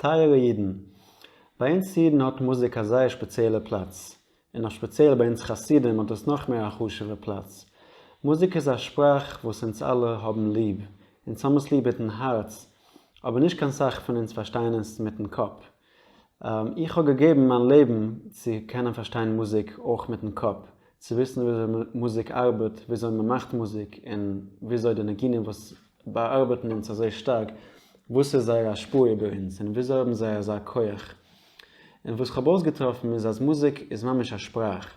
טייערע אידן, ביי אונז אידן האט מוזיק א זייער שפעציעלע פלאץ, און נאך שפעציעל ביי אונז חסידים האט עס נאך מער א חשוב'ע פלאץ. מוזיק איז א שפראך וואס אונז אלע האבן ליב, אונז האבן עס ליב מיטן הארץ, אבער נישט קיין סאך פון אונז פארשטייען עס מיטן קאפ. איך האב געגעבן מיין לעבן צו קענען פארשטיין מוזיק אויך מיטן קאפ, צו וויסן וויאזוי מוזיק ארבעט, וויאזוי מען מאכט מוזיק, און וויאזוי די ניגונים וואס באארבעטן אונז אזוי שטארק, וואס איז זייער השפעה איבער אונז, און וויאזוי האבן זיי אזא כח. און וואס כ'האב אויסגעטראפן איז אז מוזיק איז ממש א שפראך.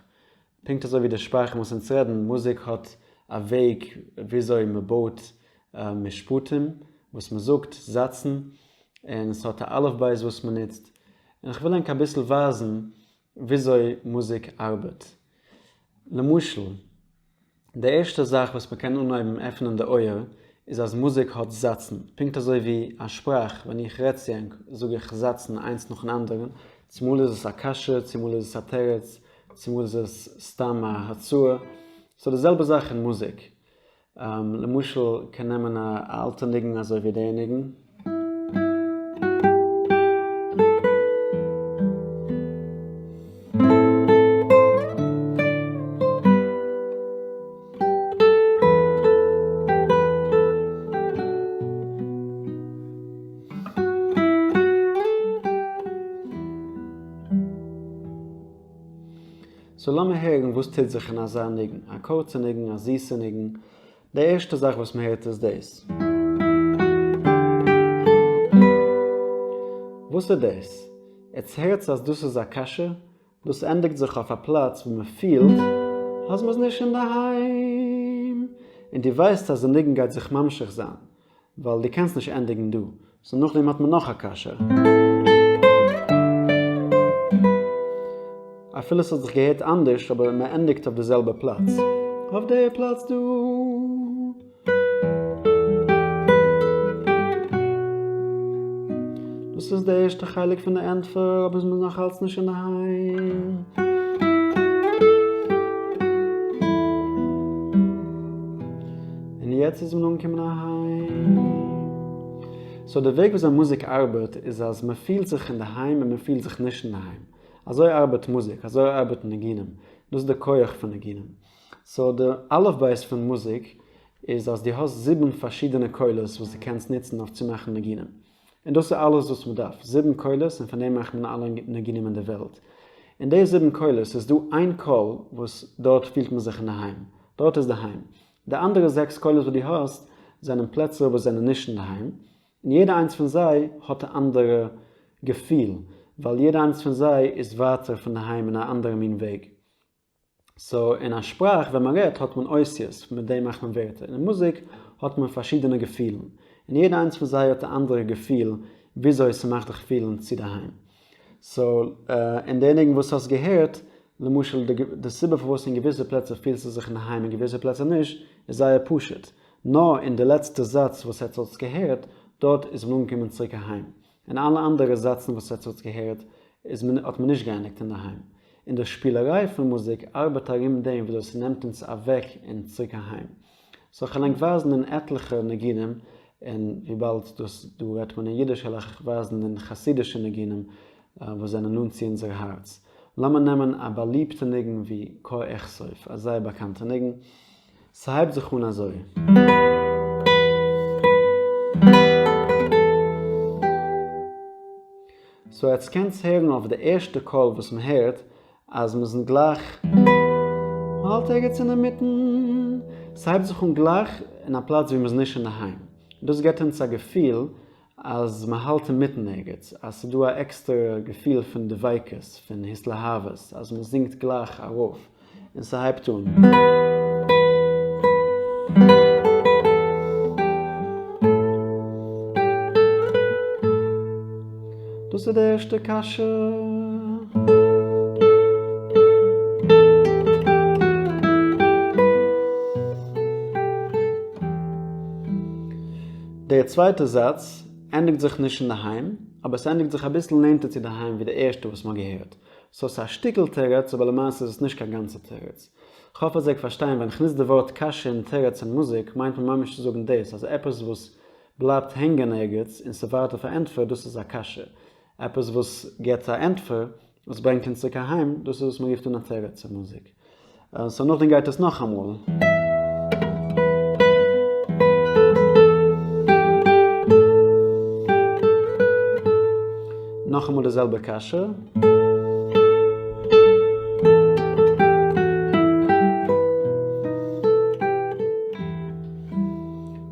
פונקט אזוי ווי די שפראכן וואס אונז רעדן, מוזיק האט א וועג וויאזוי מ'בויט משפטים, וואס מ'זאגט, זאצן, און ס'האט א אלף בית וואס מ'נוצט. און כ'וויל ענק אביסל ווייזן וויאזוי מוזיק ארבעט. למשל, די ערשטע זאך וואס מ'קען אנהויבן עפענען די אויער איז אז מוזיק האט זאצן, פונקט אזוי ווי א שפראך, ווען איך רעד צו ענק זאג איך זאצן איינס נאכן אנדערן, צומאל איז עס א קשיא, צומאל איז עס א תירוץ, צומאל איז עס סתם א הצעה, so די זעלבע זאך אין מוזיק. למשל קען נעמען א אלטע ניגון אזוי ווי די ניגון. so לאמיר הערן וואס טוט זיך אין אזא ניגון, א קורצע ניגון, א זיסע ניגון, די ערשטע זאך וואס מען הערט איז דאס. וואס איז דאס? עטס הערטס אז דאס איז א קשיא? דאס ענדיגט זיך אויף א פלאץ וואו מען פילט אז מען איז נישט אינדערהיים, און דו ווייסט אז די ניגון גייט זיך ממשיך זיין, ווייל דו קענסט נישט ענדיגן דא, so נאכדעם האט מען נאך א קשיא. אפילו ס'האט זיך געהערט אנדערש אבער מען ענדיגט אויף די זעלבע פלאץ. אויף די פלאץ דא. דאס איז די ערשטע חלק פון די ענטפער אבער מ'איז נאך אלץ נישט אינדערהיים. און יעצט איז מען אנגעקומען אהיים. so די וועג וויאזוי מוזיק ארבעט איז אז מען פילט זיך אינדערהיים און מען פילט זיך נישט אינדערהיים. אזוי ארבעט מוזיק, אזוי ארבעטן ניגונים. דאס איז די כח פון ניגונים. so די אלף בית פון מוזיק איז אז דו האסט זיבן פארשידענע קולות וואס דו קענסט נוצן אויף צו מאכן ניגונים. און דאס איז אלעס וואס מען דארף, זיבן קולות און פון דעם מאכט מען אלע ניגונים אין די וועלט. אין די זיבן קולות איז דא איין קול וואס דארט פילט מען זיך אינדערהיים, דארט איז די היים. די אנדערע זעקס קולות וואס דו האסט זענען פלעצער וואס זענען נישט אינדערהיים, און יעדע איינס פון זיי האט א אנדערע געפיל, ווייל יעדע איינס פון זיי איז ווייטער פון די היים אין א אנדערע מין וועג. so אין א שפראך ווען מען רעדט האט מען אותיות, מיט דעם מאכט מען ווערטער, אין מוזיק האט מען פארשידענע געפילן, און יעדע איינס פון זיי האט א אנדערע געפיל וויאזוי ס'מאכט דיך פילן צו די היים. so אין די ניגון וואס האסט געהערט, למשל די סיבה פארוואס אין געוויסע פלעצער פילסטו זיך אינדערהיים אין געוויסע פלעצער נישט, איז זייער פשוט, נאר אין די לעצטע זאץ וואס עטס האטס געהערט, דארט איז מען אנגעקומען צוריק אהיים. אין אלע אנדערע זאצן וואס עטס האטס געהערט איז מען האט מען נישט געענדיגט אינדערהיים. און די שפילעריי פון מוזיק ארבעט ארום דעם וויאזוי ס'נעמט אונז אוועק און צוריק אהיים. so כ'על ענק ווייזן אין עטליכע ניגונים, און וויבאלד דאס דא רעדט מען אין אידיש העל איך ווייזן אין חסידישע ניגונים וואס זענען נאנט צו אונזער הארץ. לאמיר נעמען א באליבטע ניגון ווי קה אכסוף, א זייער באקאנטע ניגון. ס'הייבט זיך אן אזוי. so עטס קענטס הערן אויף די ערשטע קול וואס מ'הערט אז מ'איז גלייך מ'האלט ערגעץ אינמיטן, ס'הייבט זיך אן גלייך אין א פלאץ ווי מ'איז נישט אינדערהיים, דאס געבט אונז א געפיל אז מ'האלט אינמיטן ערגעץ, אז ס'איז דא א עקסטערע געפיל פון דביקות, פון התלהבות, אז מ'זינגט גלייך ארויף, און ס'הייבט אן. דאס איז די ערשטע קשיא. דער צווייטער זאץ ענדיגט זיך נישט אינדערהיים, אבער עס ענדיגט זיך אביסל נענטער צו דערהיים ווי די ערשטע וואס מ'האט געהערט. so ס'איז א שטיקל תירוץ אבער למעשה איז עס נישט קיין גאנצע תירוץ. כ'האף אז איר פארשטיין ווען כ'נוץ די ווארט קשיא און תירוץ אין מוזיק מיינט מען ממש צו זאגן דאס אז עפעס וואס בלייבט הענגען ערגעץ און ס'ווארט אויף א ענטפער דאס איז א קשיא. עפעס וואס גיבט א ענטפער, וואס ברענגט אונז צוריק אהיים, דאס איז וואס מען רופט אן א תירוץ אין מוזיק. so נאכדעם גייט עס נאכאמאל. נאכאמאל די זעלבע קשיא.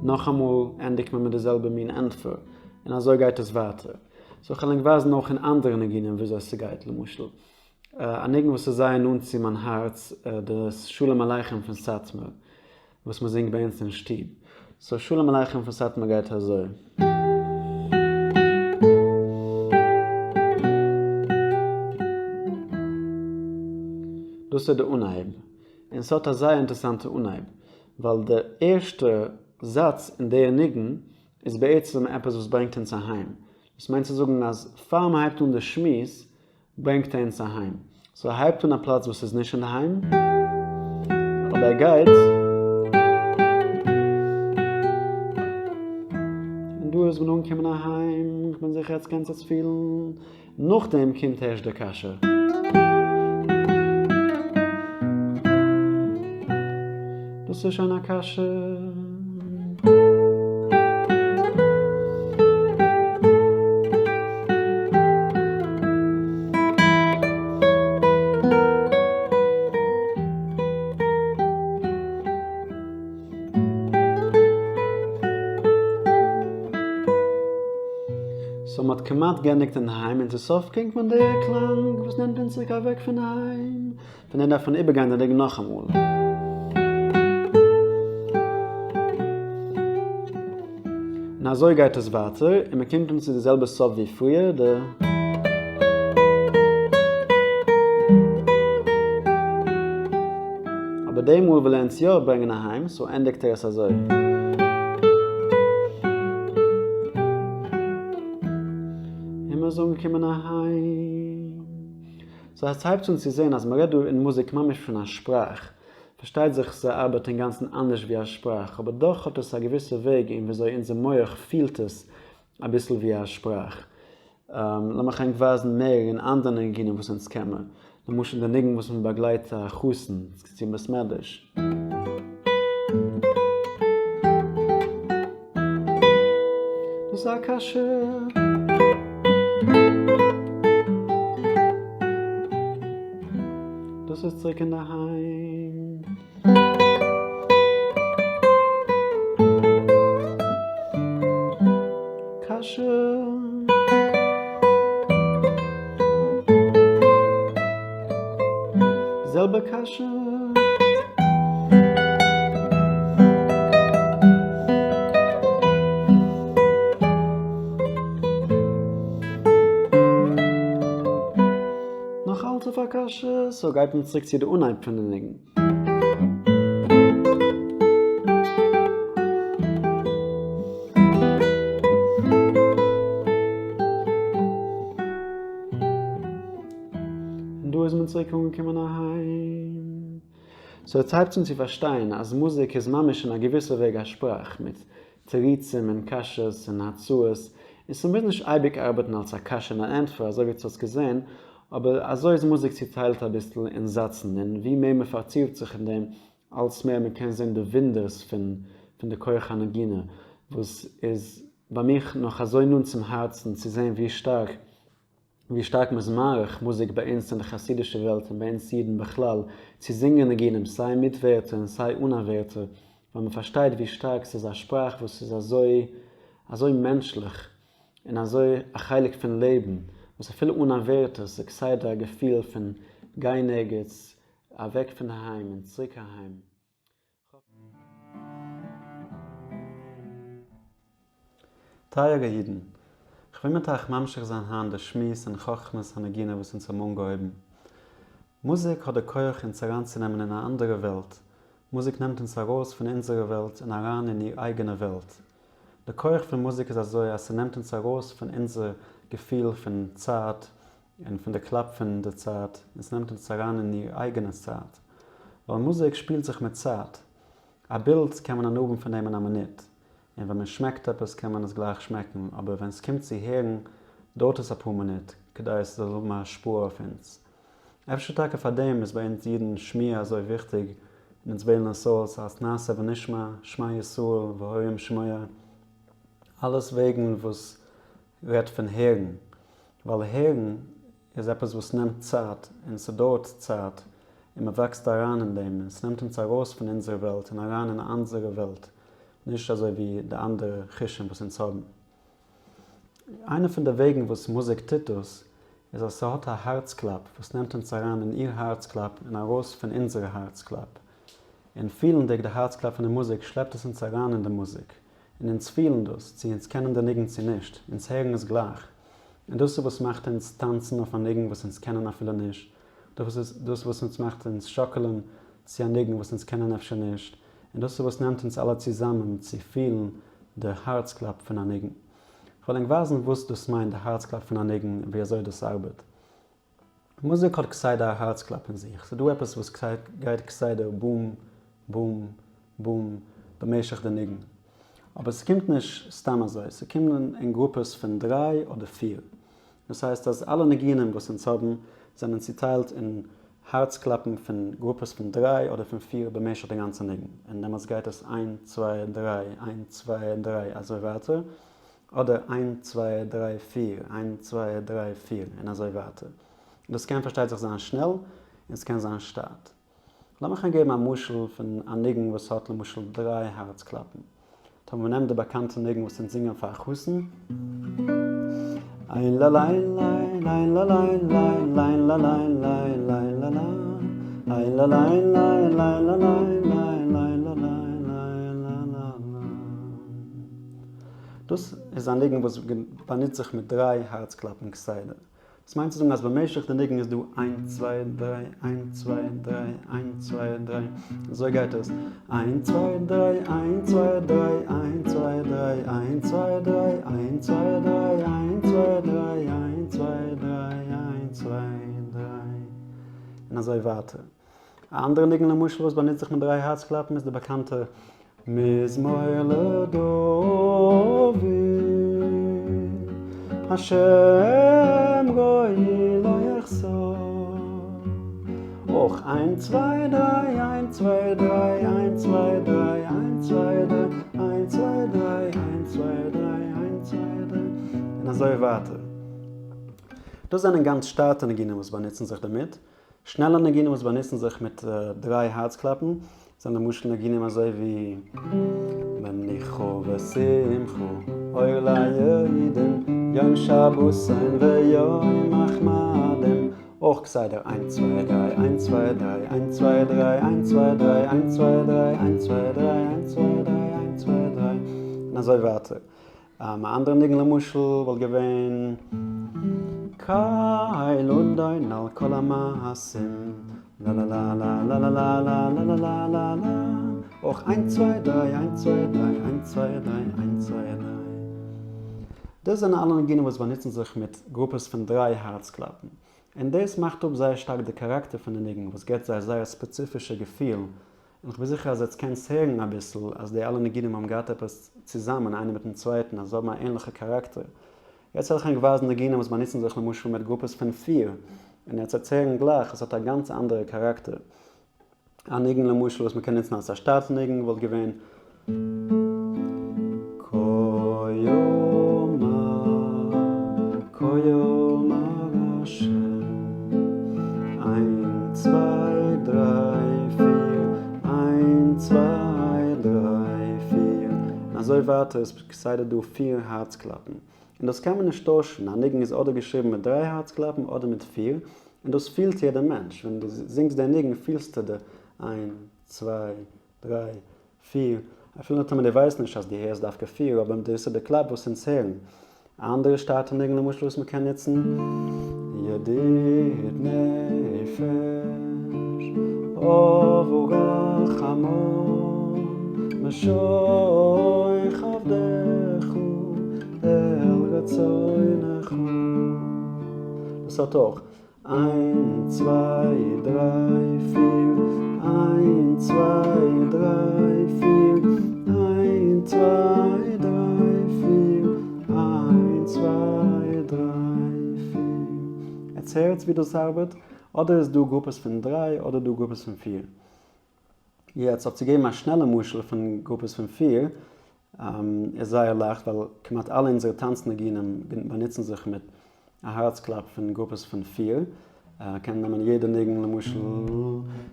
נאכאמאל ענדיגט מען מיט די זעלבע מין ענטפער, און אזוי גייט עס ווייטער. so כ'על ענק ווייזן אויך אין אנדערע ניגונים וויאזוי ס'גייט, למשל א ניגון וואס איז זייער נאנט צו מיין הארץ, די שלום עליכם פון סאטמאר, וואס מען זינגט ביי אונז אין שטוב. so שלום עליכם פון סאטמאר גייט אזוי. דאס איז די אנהייב, און ס'האט א זייער אינטערעסאנטע אנהייב, ווייל די ערשטע זאץ אין די ניגון איז בעצם עפעס וואס ברענגט אונז אהיים. דאס מיינט צו זאגן אז פאר מ'הייבט אן די שמועס ברענגט ער אונז אהיים. so ער הייבט אן א פלאץ וואס איז נישט אינדערהיים, אבער ער גייט, און דא איז מען אנגעקומען אהיים, איך בין זיכער עטס קענטס עס פילן, נאכדעם קומט הערשט די קשיא. דאס איז שוין א קשיא. so מ'האט כמעט גענדיגט אינדערהיים און צו סוף קומט מען די קלאנג וואס נעמט אונז צוריק אוועק פון היים. פון דעם דארף מען איבערגיין די ניגון נאכאמאל. און אזוי גייט עס ווייטער, און מען קומט אן צו די זעלבע סוף ווי פריער, די. אבער די מאל וויל ער אונז יא ברענגען אהיים, so ענדיגט ער עס אזוי. און מען איז אנגעקומען אהיים. so עס הייבט אן צו זען אז מ'רעדט דא אין מוזיק ממש פון א שפראך. פארשטייט זיך ס'ארבעט אינגאנצן אנדערש ווי א שפראך, אבער דאך האט עס א געוויסע וועג אין וויאזוי אונזער מח פילט עס אביסל ווי א שפראך. לאמיך ענק ווייזן מער אין אנדערע ניגונים וואס אונז קען מיר. למשל די ניגון וואס מ'באגלייט א חתן צום בית מדרש. דאס איז א קשיא. דאס איז צוריק אינדערהיים. קשיא. זעלבע קשיא. נאך אלץ אויף א קשיא, so גייט מען צוריק צו די אנהייב פון די ניגון. און דא איז מען צוריק אנגעקומען אהיים. so עטס הייבטס אן צו פארשטיין אז מוזיק איז ממש אין א געוויסע וועג א שפראך, מיט תירוצים און קשיות און הצעות, און ס'מוז נישט אייביג ארבעטן אלס א קשיא און אן ענטפער אזוי ווי עטס האטס געזען, אבער אזוי איז מוזיק צוטיילט אביסל אין זאצן, און ווי מער מ'פארטיפט זיך אין דעם אלס מער מ'קען זען די וואונדערס פון פון די כח הנגינה, וואס איז ביי מיך נאך אזוי נאנט צום הארצן צו זען ווי שטארק ווי שטארק מ'איז מעריך מוזיק ביי אונז אין די חסידישע וועלט און ביי אונז אידן בכלל, צו זינגען ניגונים סיי מיט ווערטער און סיי אן א ווערטער, ווייל מ'פארשטייט ווי שטארק ס'איז א שפראך וואס איז אזוי אזוי מענטשליך און אזוי א חלק פון לעבן, וואס אפילו אן א ווערטער ס'איז כסדר א געפיל פון גיין ערגעץ, אוועק פון היים און צוריק אהיים. טייערע אידן, כ'וויל מיט אייך ממשיך זיין היינט די שמועס אין חכמת הנגינה וואס אונז האבן אנגעהויבן. מוזיק האט די כח אונז אריינצונעמען אין א אנדערע וועלט, מוזיק נעמט אונז ארויס פון אונזערע וועלט און אריין אין איר אייגענע וועלט. די כח פון מוזיק איז אזוי אז ס'נעמט אונז ארויס פון אונזער געפיל פון צייט און פון די קלאפ פון די צייט, און ס'נעמט אונז אריין אין איר אייגענע צייט. ווייל מוזיק שפילט זיך מיט צייט. א בילד קען מען הנאה האבן פון דעם אין א מינוט, און ווען מען שמעקט עפעס קען מען עס גלייך שמעקן, אבער ווען ס'קומט צו הערן דויערט עס אפאר מינוט כדי עס זאל האבן א השפעה אויף אונז. אפשר טאקע פאר דעם איז ביי אונז אידן שמיעה אזוי וויכטיג און אונז וועלן עס אויס אלס נעשה ונשמע, שמע ישראל והיה אם שמוע, אלעס וועגן וואס רעדט פון הערן, ווייל הערן איז עפעס וואס נעמט צייט און ס'דויערט צייט און מ'וואקסט אריין אין דעם און ס'נעמט אונז ארויס פון אונזער וועלט און אריין אין אנדזערע וועלט, נישט אזוי ווי די אנדערע חושים וואס אונז האבן. איינע פון די וועגן וואס מוזיק טוט דאס איז אז ס'האט א הארץ קלאפ וואס נעמט אונז אריין אין איר הארץ קלאפ און ארויס פון אונזערע הארץ קלאפ. און פילנדיג די הארץ קלאפ פון די מוזיק שלעפט עס אונז אריין אין די מוזיק. און אונז פילן דאס, צו אונז קענען די ניגון צו נישט, אונז הערן עס גלייך. און דאס איז וואס מאכט אונז טאנצן אויף א ניגון וואס אונז קענען אפילו נישט, דאס איז דאס וואס אונז מאכט אונז שאקעלען צו א ניגון וואס אונז קענען אפשר נישט, און דאס איז וואס נעמט אונז אלע צוזאמען צו פילן די הארץ קלאפ פון א ניגון. כ'וועל ענק ווייזן וואס דאס מיינט די הארץ קלאפ פון א ניגון און ווי אזוי דאס ארבעט. מוזיק האט כסדר א הארץ קלאפ אין זיך, ס'דא עפעס וואס גייט כסדר בום בום בום במשך די ניגון. אבער ס'קומט נישט סתם אזוי, ס'קומען אין גרופעס פון דריי אדער פיר. דאס הייסט אז אלע ניגונים וואס אונז האבן זענען צוטיילט אין הארץ קלאפן פון גרופעס פון דריי אדער פון פיר במשך די גאנצע ניגון, און דעמאלטס גייט עס איין צוויי דריי איין צוויי דריי אזוי ווייטער, אדער איין צוויי דריי פיר איין צוויי דריי פיר און אזוי ווייטער. דאס קען פארשטייט זיך זיין שנעל און ס'קען זיין שטאט. לאמיך ענק געבן א משל פון א ניגון וואס האט למשל דריי הארץ קלאפן. טאמער מ'נעמט די באקאנטע ניגון וואס אונז זינגען פאר א חתן. איין לה ליין ליין ליין לה ליין ליין ליין לה ליין ליין ליין לה לה איין לה ליין ליין ליין לה ליין ליין ליין לה ליין ליין לה לה לה. דאס איז א ניגון וואס באנוצט זיך מיט דריי הארץ קלאפן כסדר. דאס מיינט צו זאגן אז במשך די ניגון איז דא איין צוויי דריי איין צוויי דריי איין צוויי דריי אזוי גייט עס איין צוויי דריי איין צוויי דריי איין צוויי דריי איין צוויי דריי איין צוויי דריי איין צוויי דריי איין צוויי דריי איין צוויי דריי און אזוי ווייטער. א אנדערע ניגון למשל וואס באנוצט זיך מיט דריי הארץ קלאפן איז די באקאנטע מזמור לדוד השם רועי לא אחסר אויך איין צוויי דריי איין צוויי דריי איין צוויי דריי איין צוויי דריי איין צוויי דריי איין צוויי דריי איין צוויי דריי און אזוי ווייטער. דאס זענען גאנץ שטאטע ניגונים וואס באנוצן זיך דערמיט. שנעלע ניגונים וואס באנוצן זיך מיט דריי הארץ קלאפן זענען למשל ניגונים אזוי ווי מנוחה ושמחה אור ליהודים יום שבתון ויום מחמדים אויך כסדר איינס צוויי דריי איינס צוויי דריי איינס צוויי דריי איינס צוויי דריי איינס צוויי דריי איינס צוויי דריי איינס צוויי דריי איינס צוויי דריי און אזוי ווייטער. א אנדערע ניגון למשל וואלט געווען קל אדון על כל המעשים לאלאלאלאלאלאלאלאלאלא אויך איינס צוויי דריי איינס צוויי דריי איינס צוויי דריי איינס צוויי דריי. דאס זענען אלע ניגונים וואס באנוצן זיך מיט גרופעס פון דריי הארץ קלאפן. און דאס מאכט אפ זייער שטארק די כאראקטער פון די ניגון וואס געבט זיי זייער ספעציפישע געפיל און כ'בין זיכער אז עטס קענטס הערן אביסל אז די אלע ניגונים האבן געהאט עפעס צוזאמען איינער מיטן צווייטן אז זיי האבן א ענליכע כאראקטער. יעצט וועל איך ענק ווייזן ניגונים וואס באנוצן זיך למשל מיט גרופעס פון פיר, און עטס וועטס הערן גלייך אז ס'האט א גאנץ אנדערע כאראקטער. א ניגון למשל וואס מ'קען נוצן אלס א שטאטע ניגון וואלט געווען. כה יאמר כה יאמר השם איין צוויי דריי פיר איין צוויי דריי פיר און אזוי ווייטער איז כסדר דא פיר הארץ קלאפן און דאס קען מען נישט טוישן א ניגון איז אדער געשריבן מיט דריי הארץ קלאפן אדער מיט פיר און דאס פילט יעדער מענטש ווען דו זינגסט די ניגון פילסטו די איין צוויי דריי, פיר, אפילו טאמער דו ווייסט נישט אז דו הערסט דווקא פיר, אבער דאס איז די קלאפ וואס אונז הערן. א אנדערע שטאטע ניגון למשל וואס מ'קען נוצן, ידיד נפש, אב הרחמן, משוך עבדך אל רצונך. דאס האט אויך איין צוויי דריי פיר איין צוויי דריי פיר איין צוויי דריי פיר איין צוויי דריי. עטס הערטס ווי דאס ארבעט? אדער איז דא גרופעס פון דריי אדער דא גרופעס פון פיר. יעצט אויף צו געבן א שנעלע משל פון גרופעס פון פיר איז זייער לייכט ווייל כמעט אלע אונזערע טאנץ ניגונים באנוצן זיך מיט א הארץ קלאפ פון גרופעס פון פיר. קען נעמען יעדע ניגון למשל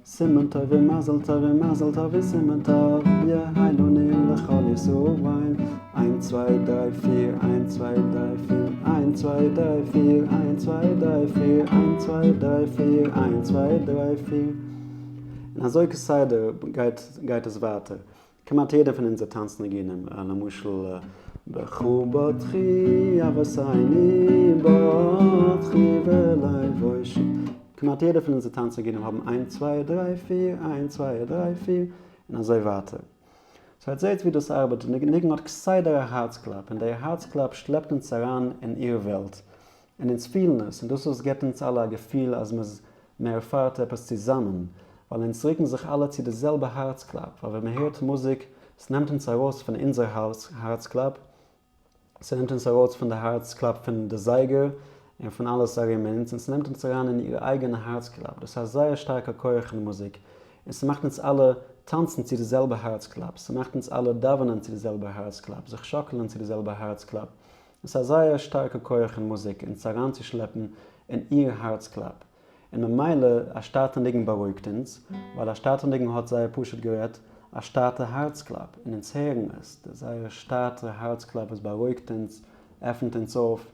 סימן טוב ומזל טוב ומזל טוב וסימן טוב יהא לנו לכל ישראל איינס צוויי דריי פיר איינס צוויי דריי פיר איינס צוויי דריי פיר איינס צוויי דריי פיר איינס צוויי דריי פיר איינס צוויי דריי פיר און אזוי כסדר גייט גייט עס ווייטער. כמעט יעדער פון אונזער טאנץ ניגונים, למשל ברכו ברכו אבותינו ברכו ולבושי, כמעט יעדער פון אונזער טאנץ ניגונים האבן איינס צוויי דריי פיר, איינס צוויי דריי פיר, און אזוי ווייטער. so עטס זעהטס ווי דאס ארבעט, די ניגון האט כסדר א הארץ קלאפ, און דער הארץ קלאפ שלעפט אונז אריין אין איר וועלט, און אונז פילן עס, און דאס וואס גיבט אונז אלע א געפיל אז מ'איז מען ערפארט עפעס צוזאמען, ווייל אונז רוקן זיך אלע צו די זעלבע הארץ קלאפ, ווייל ווען מען הערט מוזיק, ס'נעמט אונז ארויס פון אונזער הארץ קלאפ, ס'נעמט אונז ארויס פון די הארץ קלאפ פון די זייגער, און פון אלעס ארום אונז, און ס'נעמט אונז אריין אין איר אייגענע הארץ קלאפ, דאס איז א זייער שטארקע כח אין מוזיק, און ס'מאכט אונז אלע טאנצן צו די זעלבע הארץ קלאפ, ס'מאכט אונז אלע דאווענען צו די זעלבע הארץ קלאפ, זיך שאקלען צו די זעלבע הארץ קלאפ, עס איז א זייער שטארקע כח אין מוזיק אונז אריינצושלעפן אין איר הארץ קלאפ, און ממילא א שטאטע ניגון בארואיגט אונז, ווייל א שטאטע ניגון האט זייער פשוט גערעדט א שטאטע הארץ קלאפ, און אונז הערן עס, די זייער שטאטע הארץ קלאפ וואס בארואיגט אונז, עפנט אונז אויף,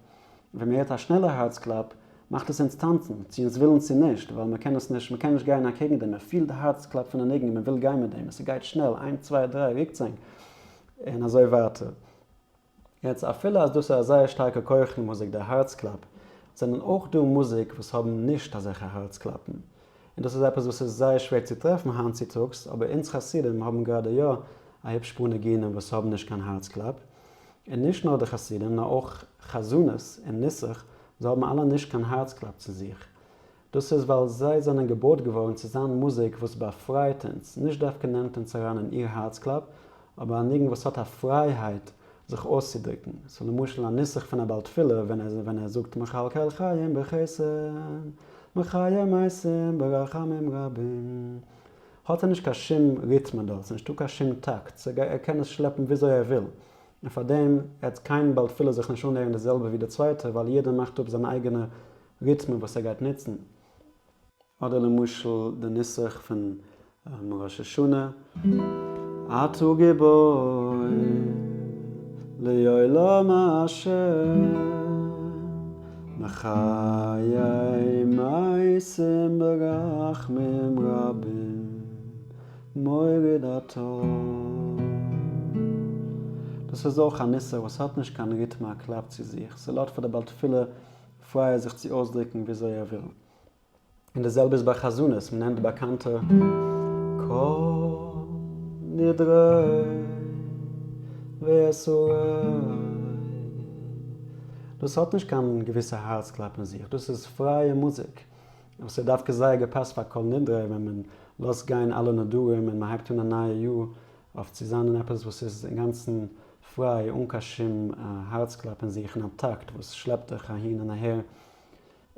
ווען מען הערט א שנעלע הארץ קלאפ מאכט עס אונז טאנצן, צו אונז ווילן צו נישט, ווייל מען קען עס נישט, מען קען נישט גיין אקעגן דעם, מען פילט די הארץ קלאפ פון די ניגון און מען וויל גיין מיט דעם, עס גייט שנעל, איינס צוויי דריי, רוקטס ענק, און אזוי ווייטער. יעצט אפילו אז דאס איז א זייער שטארקע כח אין מוזיק דער הארץ קלאפ, זענען אויך דא מוזיק וואס האבן נישט אזעלכע הארץ קלאפן, און דאס איז עפעס וואס איז זייער שווער צו טרעפן היינט צוטאגס, אבער אונז חסידים האבן גראדע יא א היפש פאר ניגונים וואס האבן נישט קיין הארץ קלאפ, און נישט נאר די חסידים נאר אויך חזנות און נוסח, זיי האבן אלע נישט קיין הארץ קלאפ צו זיך. דאס איז ווייל זיי זענען געבויט געווארן צו זיין מוזיק וואס באפרייט אונז, נישט דווקא נעמט אונז אריין אין איר הארצקלאפ, אבער א ניגון וואס האט א פרייהייט זיך אויסצודרוקן. so למשל א נוסח פון א בעל תפילה ווען ער ווען ער זאגט מכלכל חיים בחסד, מחיה מתים ברחמים רבים, האט ער נישט קיין שום ריטמע דארט, ס'איז נישטא קיין שום טאקט, so ער קען עס שלעפן וויאזוי ער וויל. און פארדעם העט קיין בעל תפילה זיך נישט אנהערן די זעלבע ווי די צווייטע, ווייל יעדער מאכט אפ זיין אייגענע ריטמע וואס ער גייט נוצן. אדער למשל די נוסח פון ראש השנה. אתה גיבור לעולם השם מחיה מתים ברחמים רבים מוריד הטל. דאס איז אויך א נוסח וואס האט נישט קיין ריטמע א קלאפ צו זיך, ס'לאזט פאר די בעל תפילה פריי זיך צו אויסדרוקן וויאזוי ער וויל. און די זעלבע איז ביי חזנות, מען נעמט די באקאנטע כל נדרי ואסורי, דאס האט נישט קיין געוויסע הארץ קלאפ אין זיך, דאס איז פרייע מוזיק, וואס איז דווקא זייער געפאסט פאר כל נדרי ווען מען לאזט גיין אלע נדרים און מען הייבט אן א נייע יאר אויף צו זיין אין עפעס וואס איז אינגאנצן פריי אן קיין שום הארצקלאפ אין זיך און א טאקט וואס שלעפט דיך אהין און אהער,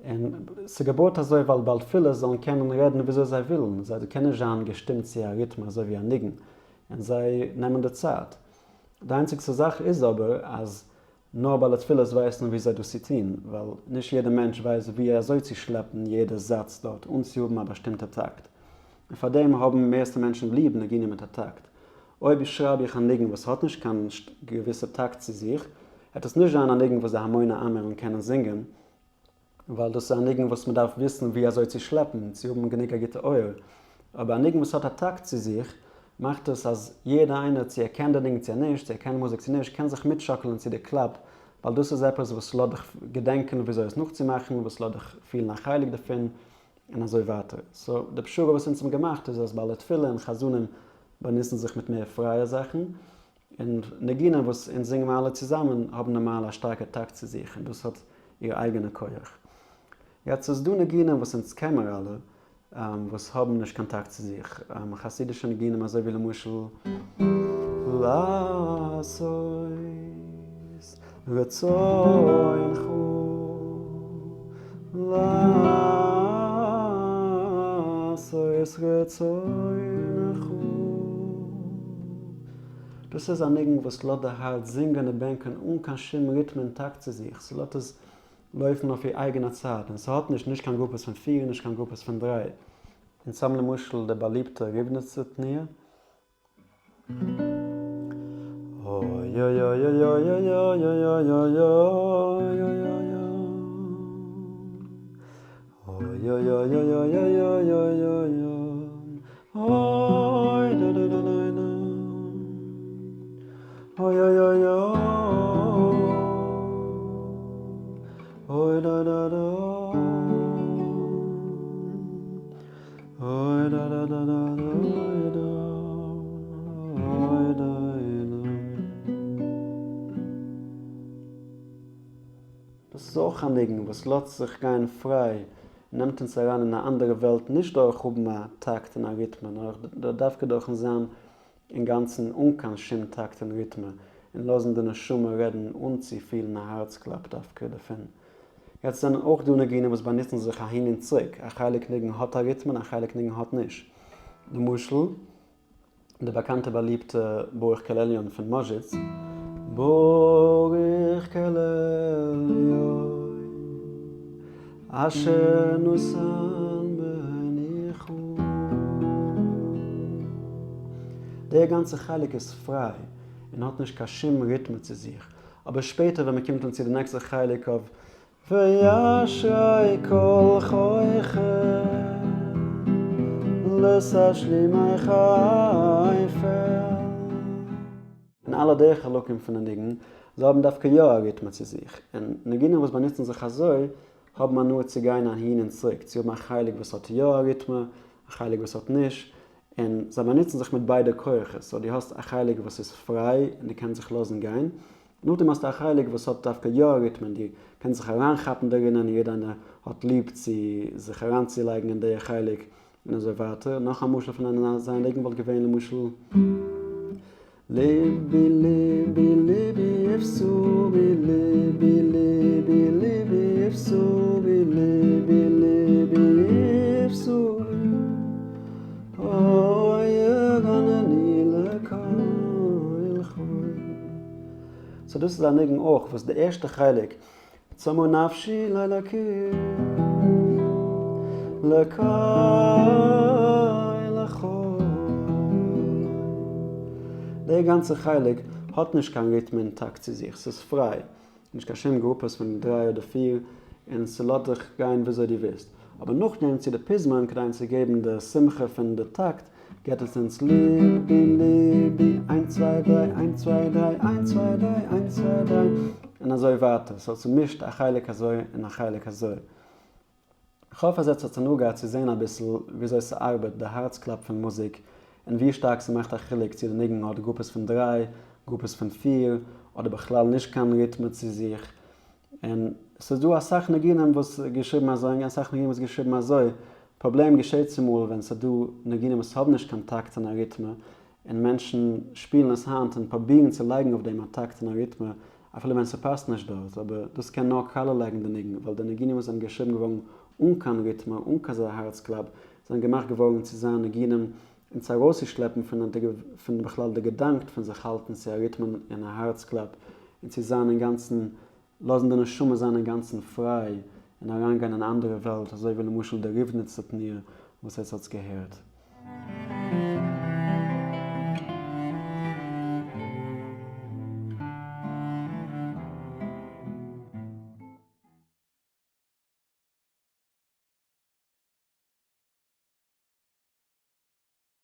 און ס'געבויט אזוי ווייל בעל תפילות זאלן קענען רעדן וויאזוי זיי ווילן, זיי קענען נישט זיין געשטימט צו א ריטם אזוי ווי א ניגון, און זיי נעמען די צייט. די איינציגסטע זאך איז אבער אז נאר בעלי תפילות ווייסן וויאזוי דאס צו טון, ווייל נישט יעדער מענטש ווייסט ווי אזוי צו שלעפן יעדע זאץ דארט אן צו האבן א באשטימטע טאקט. און פארדעם האבן מערסטע מענטשן ליב ניגונים מיט א טאקט. אויב שרייב איך א ניגון וואס האט נישט קיין געוויסע טאקט צו זיך, העט עס נישט זיין א ניגון וואס די המוני עם וועלן קענען זינגען, ווייל דאס איז א ניגון וואס מען דארף וויסן ווי אזוי צו שלעפן, צו האבן גענוג א גוטע אויער. אבער א ניגון וואס האט א טאקט צו זיך, מאכט עס אז יעדער איינער, צו ער קען די ניגון צו נישט, צו ער קען מוזיק צו נישט, קען זיך מיטשאקלען צו די קלאפ, ווייל דאס איז עפעס וואס לאזט דיך געדענקען וויאזוי עס נאכצומאכן, וואס לאזט דיך פילן א חלק דערפון, און אזוי ווייטער. so די פשרה וואס אונז האבן געמאכט איז אז בעלי תפילה און חזנים באנוצן זיך מיט מער פרייע זאכן, און ניגונים וואס אונז זינגען מיר אלע צוזאמען האבן נארמאל א שטארקע טאקט צו זיך און דאס האט איר אייגענע כח. יעצט ס'איז דא ניגונים וואס אונז קען מיר אלע וואס האבן נישט קיין טאקט צו זיך, חסידישע ניגונים אזוי ווי למשל לעשות רצונך. לעשות רצונך. דאס איז א ניגון וואס לאזט די הארץ זינגען און בענקען אן קיין שום ריטם און טאקט צו זיך, ס'לאזט עס לויפן אויף איר אייגענע צייט, און ס'האט נישט נישט קיין גרופעס פון פיר נישט קיין גרופעס פון דריי. אונז האבן למשל די באליבטע ריבניצע תנועה. דאס איז אויך א ניגון וואס לאזט זיך גיין פריי, נעמט אונז אריין אין א אנדערע וועלט נישט דורך האבן א טאקט און א ריטמע נאר דווקא דורכן זיין אינגאנצן אן קיין שום טאקט און ריטמע, און לאזן די נשמה רעדן אן צו פילן א הארצקלאפ דווקא דערפון. יעצט זענען אויך דא ניגונים וואס באנוצן זיך אהין און צוריק, א חלק ניגון האט א ריטמע און א חלק ניגון האט נישט. למשל, די באקאנטע באליבטע ברוך קל עליון פון מאזשיץ. ברוך קל עליון אשר נתן מנוחה. דער גאנצער חלק איז פריי און האט נישט קיין שום ריטמע צו זיך, אבער שפעטער ווען מ'קומט אן צו די נעקסטע חלק אויף ואשרי כל חוכם לתשלומי כפל. און אלע די חלקים פון די ניגון, זיי האבן דווקא יא א ריטמע צו זיך, און ניגונים וואס באנוצן זיך אזוי, האבן הנאה צו גיין אהין און צוריק, צו האבן א חלק וואס האט יא א ריטמע, א חלק וואס האט נישט, און זיי באנוצן זיך מיט ביידע כוחות, סאו דו האסט א חלק וואס איז פריי און דו קענסט זיך לאזן גיין, נאכדעם האסטו א חלק וואס האט דווקא יא א ריטם און דו קענסט זיך אריינכאפן דערין און יעדע איינער האט ליב צו זיך אריינצולייגן אין די חלק און אזוי ווייטער. נאך א משל פון אזא ניגון וואלט געווען למשל. לבי לבי לבי אפסובי לבי לבי לבי אפסובי לבי לבי אפסובי אוי יגנני לכל חי. סאו דאס איז א ניגון אויך וואס די ערשטע חלק צמאה נפשי לאלקים לקל החי די גאנצע חלק האט נישט קיין ריטם און טאקט צו זיך, ס'איז פריי, נישט קיין שום גרופעס פון דריי אדער פיר, און ס'לאזט דיך גיין וויאזוי דו ווילסט. אבער נאכדעם צו די פזמון כדי אונז צו געבן די שמחה פון די טאקט געט עס אונז לבי לבי איינס צוויי דריי איינס צוויי דריי איינס צוויי דריי איינס צוויי דריי און אזוי ווייטער, סאו ס'מישט א חלק אזוי און א חלק אזוי. כ'האף אז עטס האטס הנאה געהאט צו זעהן אביסל וויאזוי ס'ארבעט די הארץ קלאפ פון מוזיק און ווי שטארק ס'מאכט א חילוק צו די ניגון האט גרופעס פון דריי, גרופעס פון פיר, אדער בכלל נישט קיין ריטמע צו זיך. און ס'איז דא אסאך ניגונים וואס געשריבן אזוי און אסאך ניגונים וואס געשריבן אזוי. פראבלעם געשעט צומאל ווען ס'איז דא ניגונים וואס האבן נישט קיין טאקט און א ריטמע און מענטשן שפילן עס היינט און פרובירן צו לייגן אויף דעם א טאקט און א ריטמע אפילו ווען ס'פאסט נישט דארט, אבער דאס קען נאר קאלע לייגן די ניגון, ווייל די ניגונים וואס זענען געשריבן געווארן אן קיין ריטמע, אן כזה הארץ קלאפ, זענען געמאכט געווארן צו זיין ניגונים און צו ארויסצושלעפן פון פון בכלל די געדאנק פון זיך האלטן צו א ריטמע און א הארץ קלאפ, און צו זיין אינגאנצן, לאזן די נשמה זיין אינגאנצן פריי, און אריינגיין אין א אנדערע וועלט, אזוי ווי למשל די ריבניצע תנועה וואס עטס האטס געהערט.